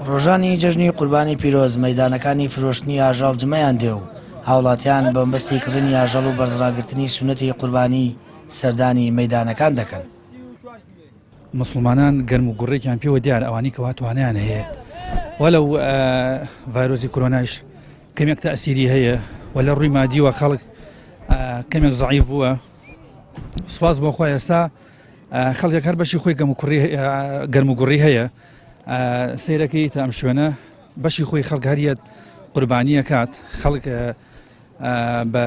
ڕۆژانی جەژنی قوربانی پیرۆز مەیدانەکانی فرۆشتنی ئاژەڵ جمەیان دێ و هاوڵاتیان بە مەبەستی کڕینی ئاژەڵ و بەرزڕاگرتنی سوننەتی قوربانی سەردانی مەیدانەکان دەکەن. موسڵمانان گەرم و گوڕێکیان پێوە دیارە ئەوانەی کەوا توانیان هەیە وەلەو ڤایرۆسی کۆرۆنایش کەمێک تەئسیری هەیە و لە ڕووی مادیوە خەڵک کەمێک زەعیف بووە سوپاس بۆ خوا ئێستا خەڵکێک هەر بەشی خۆی گەرم و گوڕی هەیە سەیرەکەی تا ئەم شوێنە بەشی خۆی خەڵک هەریەت قوربانیە کات خەڵک بە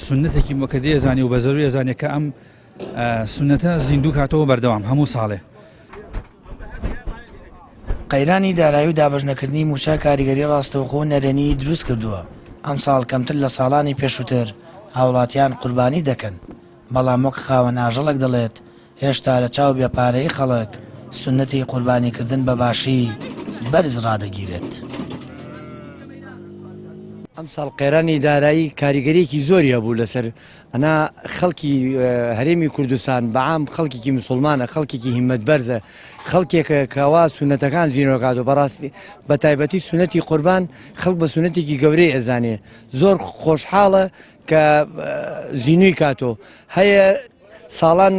سنتێکی مۆکەدەیە زانی و بە زەرویە زانێ کە ئەم سنەتە زیندوو کاتەوە بەردەوام هەموو ساڵێ. قەیرانی دارایی و دابەشنەکردنی مووچە کاریگەری ڕاستەوخۆ و نەرێنیی دروست کردووە، ئەمساڵ کەمتر لە ساڵانی پێشووتر هاوڵاتیان قوربانی دەکەن، بەڵام وەک خاوەن ئاژەڵێک دەڵێت، هێشتا لە چاو بێ پارەیی خەڵک سوننەتی قوربانیکردن بە باشی بەرز ڕادەگیرێت. ئەمساڵ قەیرانی دارایی کاریگەریەکی زۆری هەبوو لەسەر ئەنا خەڵکی هەرێمی کوردستان بەعام خەڵکێکی مسلمانە خەڵکێکی هیمەت بەرزە خەڵکێکە کەوا سونەتەکان زیینۆکات و بەڕاستی بە تایبەتی سونەتی قوربان خەڵک بە سونەتێکی گەورەی ئەزانێ زۆر خۆشحاڵە کە زیینوی کاتۆ هەیە ساڵان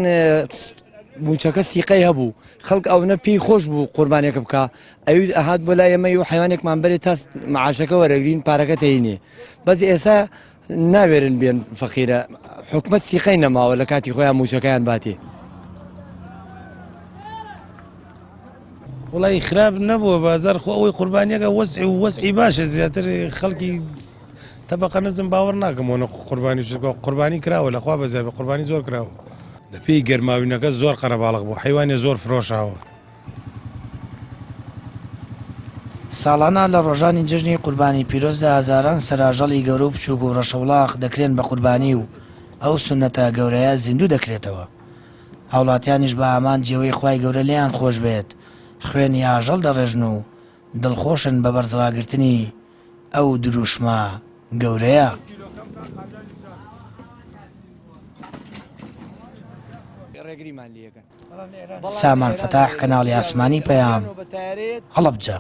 موچەکە سیقەی هەبوو خەڵک ئەوەنە پێی خۆش بوو قوربانێکە بکە ئەوی ئەهات بۆ لای ئەمە و حیوانێکمان بەرێ تا معاشەکە وەرەگرین پارەکە تەینێ بەس ئێسا ناوێرن بێن فەقیرە حکومەت سیقەی نەماوە لە کاتی خۆیان موچەکەیان باتێ. وڵی خراپ نەبووە بازار خۆ ئەوەی قوربانیەکە وەزعی و وەزعی باشە زیاتر خەڵکی تەبقە نزم باوەڕ ناکەم وەنە قوربانی شکۆ قوربانی کراوە لەخوا بەزیاد بە قوربانی زۆر کراوە لە پێی گەرماوینەکە زۆر قەرەباڵغ بوو حیوانێ زۆر فرۆشاوە. ساڵانە لە ڕۆژانی جەژنی قوربانی پیرۆزدا هەزاران سەراژەڵی گەورە و بچووک و ڕەشەوڵاخ دەکرێن بە قوربانی و ئەو سوننەتە گەورەیە زیندوو دەکرێتەوە. هاوڵاتیانیش بە ئامانجی ئەوەی خوای گەورە لێیان خۆش بێت خوێنی ئاژەڵ دەڕێژن و دڵخۆشن بە بەرزڕاگرتنی ئەو دروشمە گەورەیە. سامان فەتاح کەناڵی ئاسمانی پەیام، هەڵەبجە.